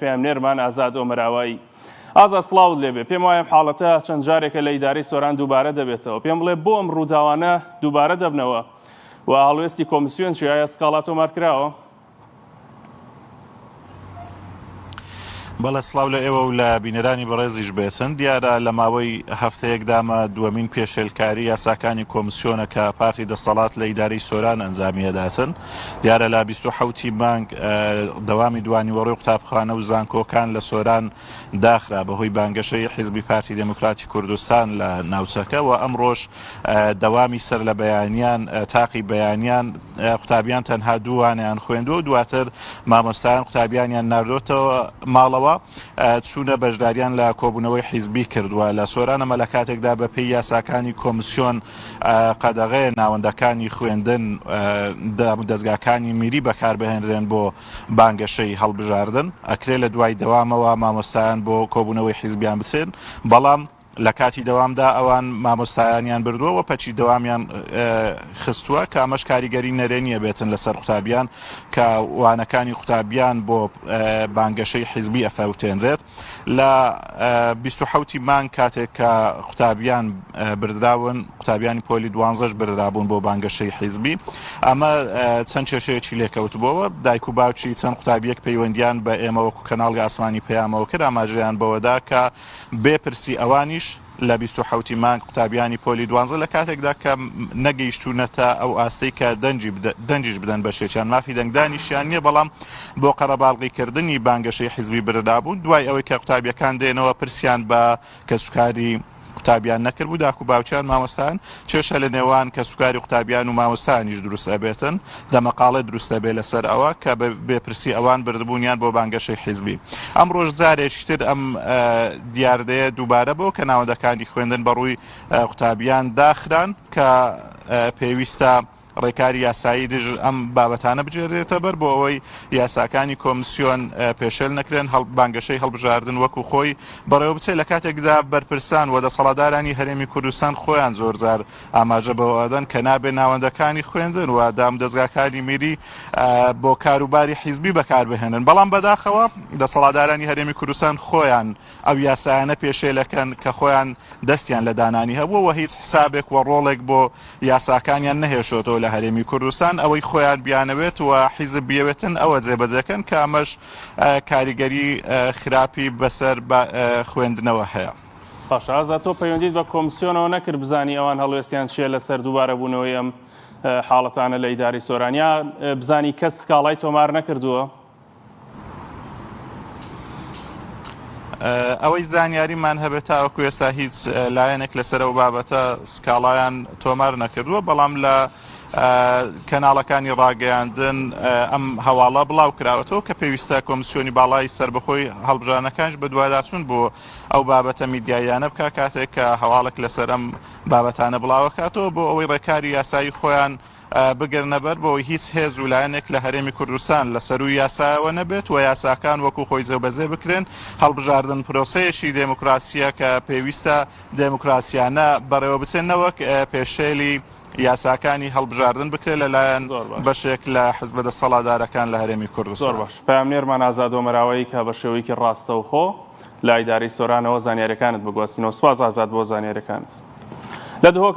پەیامنێرمان ئازاد ئۆمەراوایی. ئازاد سڵاوت لێبێ، پێم وایە ئەم حاڵەتە چەند جارێکە لە ئیدارەی سۆران دووبارە دەبێتەوە، پێم بڵێ بۆ ئەم ڕووداوانە دووبارە دەبنەوە و هەڵوێستی کۆمسیۆن چیە، ئایا سکاڵا تۆمار کراوە؟ بەڵێ سڵاو لە ئێوە و لە بینەرانی بەڕێزیش بێتن. دیارە لە ماوەی هەفتەیەکدا ئەمە دووەمین پێشێلکاری یاساکانی کۆمسیۆنە کە پارتی دەسەڵات لە ئیدارەی سۆران ئەنجامی ئەداتن. دیارە لە 27 ی مانگ دەوامی دوانیوەڕۆی قوتابخانە و زانکۆکان لە سۆران داخرا بەهۆی بانگەشەی حیزبی پارتی دێموکراتی کوردستان لە ناوچەکە و ئەمڕۆش دەوامی سەر لە بەیانیان تاقی بەیانیان قوتابیان تەنها دوو وانەیان خوێندووە و دواتر مامۆستایان قوتابیانیان ناردۆتەوە ماڵەوە چوونە بەشداریان لە کۆبوونەوەی حیزبی کردووە لە سۆران ئەمە لە کاتێکدا بە پێی یاساکانی کۆمسیۆن قەدەغەیە ناوەندەکانی خوێندن دامودەزگاکانی میری بەکاربهێنرێن بۆ بانگەشەی هەڵبژاردن ئەکرێ لە دوای دەوامەوە مامۆستایان بۆ کۆبوونەوەی حیزبیان بچن بەڵام لە کاتی دەوامدا ئەوان مامۆستایانیان بردووە و پەکی دەوامیان خستووە کە ئەمەش کاریگەری نەرێنیە بێتن لەسەر قوتابیان کە وانەکانی قوتابیان بۆ بانگەشەی حیزبی ئەفەوتێنرێت لە 27 مانگ کاتێک کە قوتابیان بردراون قوتابیانی پۆلی دوانزەش بردرابوون بۆ بانگەشەی حیزبی ئەمە چەند کێشەیەکی لێکەوتبووەوە دایک و باوکی چەند قوتابیەک پەیوەندیان بە ئێمە وەکو کەناڵی ئاسمانی پەیامەوە کرد ئاماژەیان بەوەدا کە بێ پرسی ئەوانیش لە 27 ی مانگ قوتابیانی پۆلی دوانزە لە کاتێکدا کە نەگەیشتوونەتە ئەو ئاستەی کە دەنگی دەنگیش بدەن بەشێکیان مافی دەنگدانیشیان نییە بەڵام بۆ قەرەباڵغیکردنی بانگەشەی حیزبی بردرابوون دوای ئەوەی کە قوتابیەکان دێنەوە پرسیان بە کەسوکاری قوتابیان نەکردبوو داک و باوکیان مامۆستایان کێشە لە نێوان کەسوکاری قوتابیان و مامۆستایانیش دروست ئەبێتن دەمەقاڵێ دروست ئەبێ لەسەر ئەوە کە بە بێ پرسی ئەوان بردبوونیان بۆ بانگەشەی حیزبی ئەمڕۆش جارێکی تر ئەم دیاردەیە دووبارە بۆ کە ناوەندەکانی خوێندن بەڕووی قوتابیان داخران کە پێویستە ڕێکاری یاسایی دژ ئەم بابەتانە بگێرێتە بەر بۆ ئەوەی یاساکانی کۆمسیۆن پێشێل نەکرێن، بانگەشەی هەڵبژاردن وەکو خۆی بەڕێوەبچێت، لە کاتێکدا بەرپرسان و دەسەڵاتدارانی هەرێمی کوردستان خۆیان زۆرجار ئاماژە بەوە ئەدەن کە نابێت ناوەندەکانی خوێندن و دامودەزگاکانی میری بۆ کاروباری حیزبی بەکاربهێنن، بەڵام بەداخەوە دەسەڵاتدارانی هەرێمی کوردستان خۆیان ئەو یاسایانە پێشێلەکەن کە خۆیان دەستیان لە دانانی هەبووە و هیچ حسابێک و ڕۆڵێک بۆ یاساکانیان نەهێشتۆتەوە لە هەرێمی کوردستان، ئەوەی خۆیان بیانەوێت و حیزب بیەوێتن ئەوە جێبەجێکەن کە ئەمەش کاریگەری خراپی بەسەر خوێندنەوە هەیە. باشە ئازاد تۆ پەیوەندیت بە کۆمسیۆنەوە نەکرد بزانی ئەوان هەڵوێستیان چییە لەسەر دووبارەبوونەوەی ئەم حاڵەتانە لە ئیدارەی سۆران یا بزانی کەس سکاڵای تۆمار نەکردووە؟ ئەوەی زانیاریمان هەبێت تاوەکو ئێستا هیچ لایەنێک لەسەر ئەو بابەتە سکاڵایان تۆمار نەکردووە، بەڵام لە کەناڵەکانی ڕاگەیاندن ئەم هەواڵە بڵاو کراوەتەوە کە پێویستە کۆمسیۆنی باڵای سەربەخۆی هەڵبژاردنەکانیش بەدواداچوون بۆ ئەو بابەتە میدیاییانە بکات کاتێک کە هەواڵێک لەسەر ئەم بابەتانە بڵاوەکاتەوە بۆ ئەوەی ڕێکاری یاسایی خۆیان بگرنە بەر بۆ ئەوەی هیچ هێز و لایەنێک لە هەرێمی کوردستان لە سەرووی یاسایەوە نەبێت و یاساکان وەکو خۆی جێبەجێ بکرێن، هەڵبژاردن پرۆسەیەکی دێموکراسییە کە پێویستە دێموکراسیانە بەڕێوەبچێت نەوەک پێشێلی یاساکانی هەڵبژاردن بکرێت لەلایەن بەشێک لە حزبە دەسەڵاتدارەکان لە هەرێمی کوردستان. زۆر باش پەیامنێرمان ئازاد ئۆمەراوەیی کە بە شێوەیەکی ڕاستەوخۆ لە ئیدارەی سۆرانەوە زانیاریەکانت بگواستینەوە سوپاس ئازاد بۆ زانیاریەکانت لە دهۆک.